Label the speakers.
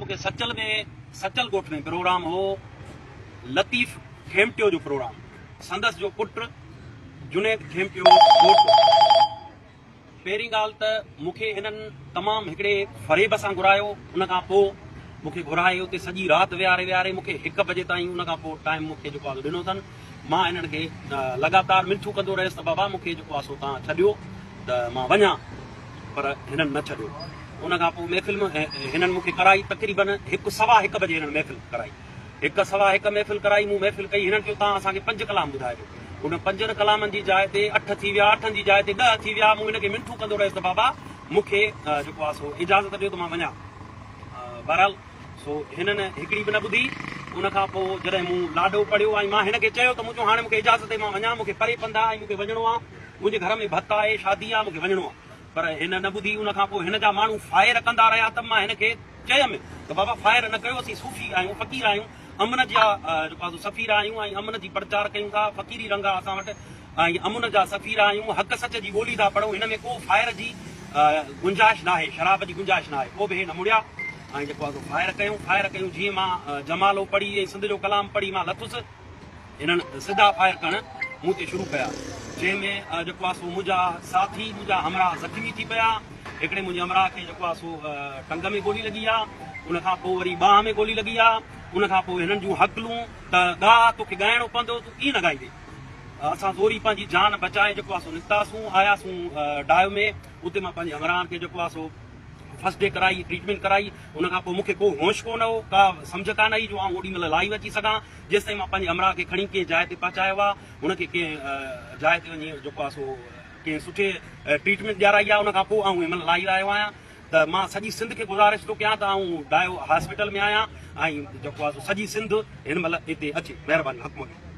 Speaker 1: مون کي سچل ۾ سچل ڳوٺ ۾ پروگرام هو لطيف کيمٽيو جو پروگرام سندس جو پٽ جنيد کيمٽيو ڳوٺ پهرين ڳالهه ته مون کي هنن تمام هڪڙي فريب سان گهرايو ان کان پوء مون کي گهرائي اتي سڄي رات ويهاري ويهاري مون کي هڪ بجي تائين ان کان پوء ٽائيم مون کي جيڪو آهي ڏنو اٿن مان هنن کي لڳاتار منٿون ڪندو رهيس ته بابا مون کي جيڪو آهي سو تان ڇڏيو ته مان وڃان پر هنن نه ڇڏيو. ان کان پوء محفل ۾ هنن مون کي ڪرائي تقريبن هڪ سوا هڪ بجي هنن محفل ڪرائي. هڪ سوا هڪ محفل ڪرائي مون محفل ڪئي هنن چيو توهان اسان کي پنج ڪلام ٻڌائي ڏيو. ان پنجن ڪلامن جي جاء تي اٺ ٿي ويا اٺن جي جاء تي ڏهه ٿي ويا مون هن کي منٿون ڪندو رهيس ته بابا مون کي جيڪو آهي سو اجازت ڏيو ته مان وڃان. بهرحال سو هنن هڪڙي به نه ٻڌي. ان کان پوء جڏهن مون لاڏو پڙهيو ۽ مان هن کي چيو ته مون چيو هاڻي مون کي اجازت ڏي مان وڃان مون کي پري پنڌ آهي ۽ مون کي وڃڻو آهي. منهنجي گهر ۾ ڀت آهي، شادي آهي، مون کي وڃڻو آهي. پر هن نه ٻڌي. ان کان پوء هن جا ماڻهو فائر ڪندا رهيا ته مان هن کي چيم ته بابا فائر نه ڪيو، اسين صوفي آهيون، فقير آهيون، امن جا جيڪو آهي سو سفير آهيون ۽ امن جي پرچار ڪيون ٿا، فقيري رنگ آهي اسان وٽ ۽ امن جا سفير آهيون، حق سچ جي ٻولي ٿا پڙهون، هن ۾ ڪو فائر جي گنجائش ناهي، شراب جي گنجائش ناهي. پوء به هي نه مڙيا ۽ جيڪو آهي سو فائر ڪيون، فائر ڪيون جيئن مان جمالو پڙهي ۽ سنڌ جو ڪلام پڙهي مان لٿس، هنن سڌا فائر ڪرڻ مون تي شروع ڪيا، جنهن ۾ جيڪو آهي سو منهنجا ساٿي، منهنجا همراهه زخمي ٿي پيا. هڪڙي منهنجي همراهه کي جيڪو آهي سو ٽنگ ۾ گولي لڳي آ، ان کان پوء وري ٻانهن ۾ گولي لڳي آ، ان کان پوء هنن جون هڪلون ته ڳاء توکي ڳائڻو پوندو، تون ڪيئن نه ڳائيندين. اسان زوري پنهنجي جان بچائي جيڪو آهي سو نڪتاسون، آياسون ڊائو ۾، اتي مان پنهنجي همراهن کي جيڪو آهي سو فرسٽ ڊي ڪرائي، ٽريٽمينٽ ڪرائي، ان کان پوء مون کي ڪو هوش ڪو نه هو، ڪا سمجهه ڪانه هئي جو آئون اوڏي مهل لائيو اچي سگهان. جيستائين مان پنهنجي همراهه کي کڻي ڪنهن جاء تي پهچايو آ، هن کي ڪنهن جاء تي وڃي جيڪو آ سو ڪنهن سٺي ٽريٽمينٽ ڏيارائي آ، ان کان پوء آئون هن مهل لائيو آيو آهيان ته مان سڄي سنڌ کي گذارش ٿو ڪيان ته آئون ڊائو هاسپيٽل ۾ آهيان ۽ جيڪو آ سو سڄي سنڌ هن مهل هتي اچي. مهرباني حق موجود.